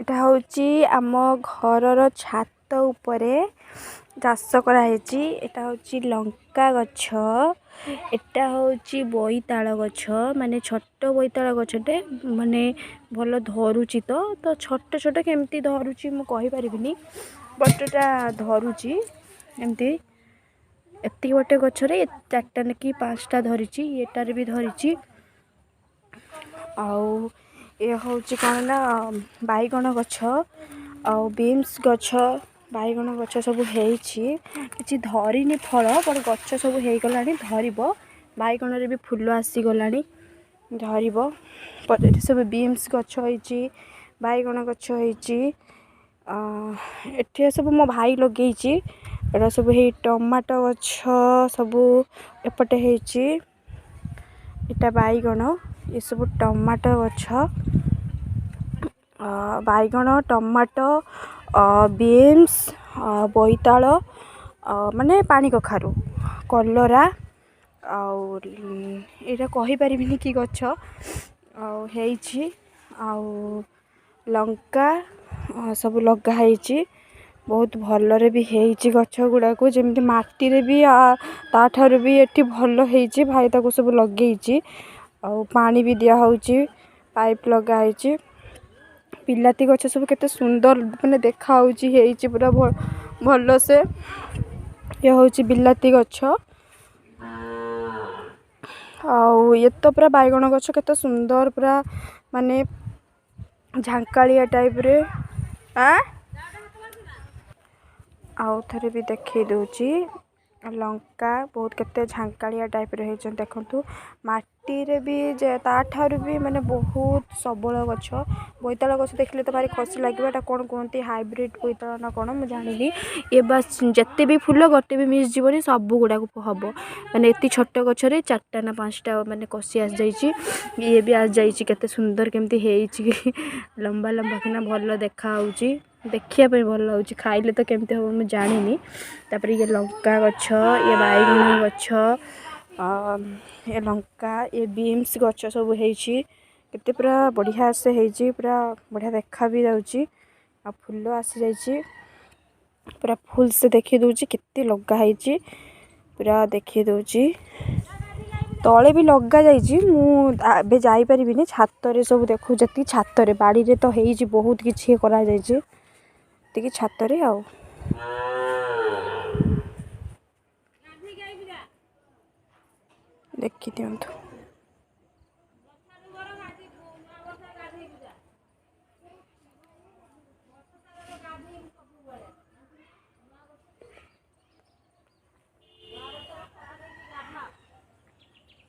ଏଇଟା ହେଉଛି ଆମ ଘରର ଛାତ ଉପରେ ଚାଷ କରାହେଇଛି। ଏଇଟା ହେଉଛି ଲଙ୍କା ଗଛ, ଏଟା ହେଉଛି ବୋଇତାଳ ଗଛ, ମାନେ ଛୋଟ ବୋଇତାଳ ଗଛଟେ, ମାନେ ଭଲ ଧରୁଛି ତ ତ ଛୋଟ ଛୋଟ କେମିତି ଧରୁଛି ମୁଁ କହିପାରିବିନି, ବଟ୍ ଏଟା ଧରୁଛି ଏମିତି। ଏତିକି ଗୋଟେ ଗଛରେ ଚାରିଟା କି ପାଞ୍ଚଟା ଧରିଛି, ଏଟାରେ ବି ଧରିଛି। ଆଉ ଏ ହେଉଛି କ'ଣ ନା ବାଇଗଣ ଗଛ ଆଉ ବିନ୍ସ ଗଛ। ବାଇଗଣ ଗଛ ସବୁ ହେଇଛି, କିଛି ଧରିନି ଫଳ, ବଟ୍ ଗଛ ସବୁ ହେଇଗଲାଣି, ଧରିବ। ବାଇଗଣରେ ବି ଫୁଲ ଆସିଗଲାଣି, ଧରିବ। ଏଠି ସବୁ ବିନ୍ସ ଗଛ ହେଇଛି, ବାଇଗଣ ଗଛ ହେଇଛି। ଏଠି ସବୁ ମୋ ଭାଇ ଲଗେଇଛି। ଏଇଟା ସବୁ ହେଇ ଟମାଟୋ ଗଛ ସବୁ ଏପଟେ ହେଇଛି। ଏଇଟା ବାଇଗଣ, ଏସବୁ ଟମାଟୋ ଗଛ, ବାଇଗଣ, ଟମାଟୋ, ବିନ୍ସ, ବୋଇତାଳ ମାନେ ପାଣି କଖାରୁ, କଲରା, ଆଉ ଏଇଟା କହିପାରିବିନି କି ଗଛ ଆଉ ହେଇଛି। ଆଉ ଲଙ୍କା ସବୁ ଲଗା ହେଇଛି, ବହୁତ ଭଲରେ ବି ହେଇଛି ଗଛ ଗୁଡ଼ାକୁ। ଯେମିତି ମାଟିରେ ବି ତାଠାରୁ ବି ଏଠି ଭଲ ହେଇଛି। ଭାଇ ତାକୁ ସବୁ ଲଗେଇଛି ଆଉ ପାଣି ବି ଦିଆହେଉଛି, ପାଇପ୍ ଲଗା ହେଇଛି। ବିଲାତି ଗଛ ସବୁ କେତେ ସୁନ୍ଦର ମାନେ ଦେଖାହେଉଛି, ହେଇଛି ପୁରା ଭଲସେ। ଇଏ ହେଉଛି ବିଲାତି ଗଛ। ଆଉ ଇଏ ତ ପୁରା ବାଇଗଣ ଗଛ, କେତେ ସୁନ୍ଦର ପୁରା ମାନେ ଝାଙ୍କାଳିଆ ଟାଇପ୍ରେ। ଆଉ ଥରେ ବି ଦେଖେଇ ଦେଉଛି। ଲଙ୍କା ବହୁତ କେତେ ଝାଙ୍କାଳିଆ ଟାଇପ୍ର ହେଇଛନ୍ତି ଦେଖନ୍ତୁ। ମାଟିରେ ବି ଯେ ତାଠାରୁ ବି ମାନେ ବହୁତ ସବଳ ଗଛ। ବୋଇତାଳ ଗଛ ଦେଖିଲେ ତ ଭାରି ଖୁସି ଲାଗିବ। ଏଇଟା କ'ଣ କୁହନ୍ତି, ହାଇବ୍ରିଡ଼ ବୋଇତାଳ ନା କ'ଣ ମୁଁ ଜାଣିନି। ଏ ବାସ୍ ଯେତେ ବି ଫୁଲ ଗୋଟେ ବି ମିସ୍ ଯିବନି, ସବୁ ଗୁଡ଼ାକ ହେବ। ମାନେ ଏତେ ଛୋଟ ଗଛରେ ଚାରିଟା ନା ପାଞ୍ଚଟା ମାନେ କଷି ଆସିଯାଇଛି। ଇଏ ବି ଆସିଯାଇଛି, କେତେ ସୁନ୍ଦର କେମିତି ହେଇଛି, ଲମ୍ବା ଲମ୍ବା କିନା ଭଲ ଦେଖାହେଉଛି, ଦେଖିବା ପାଇଁ ଭଲ ଲାଗୁଛି। ଖାଇଲେ ତ କେମିତି ହେବ ମୁଁ ଜାଣିନି। ତାପରେ ଇଏ ଲଙ୍କା ଗଛ, ଇଏ ବାଇଗଣ ଗଛ, ଏ ଲଙ୍କା, ଏ ବିନ୍ସ ଗଛ ସବୁ ହେଇଛି। କେତେ ପୁରା ବଢ଼ିଆ ସେ ହେଇଛି, ପୁରା ବଢ଼ିଆ ଦେଖା ବି ଯାଉଛି। ଆଉ ଫୁଲ ଆସିଯାଇଛି, ପୁରା ଫୁଲ୍ ସେ ଦେଖେଇ ଦେଉଛି କେତେ ଲଗା ହେଇଛି, ପୁରା ଦେଖେଇ ଦେଉଛି। ତଳେ ବି ଲଗା ଯାଇଛି, ମୁଁ ଏବେ ଯାଇପାରିବିନି। ଛାତରେ ସବୁ ଦେଖୁ ଯେତିକି ଛାତରେ, ବାଡ଼ିରେ ତ ହେଇଛି ବହୁତ କିଛି କରାଯାଇଛି, ଏତିକି ଛାତରେ। ଆଉ ଦେଖିଦିଅନ୍ତୁ।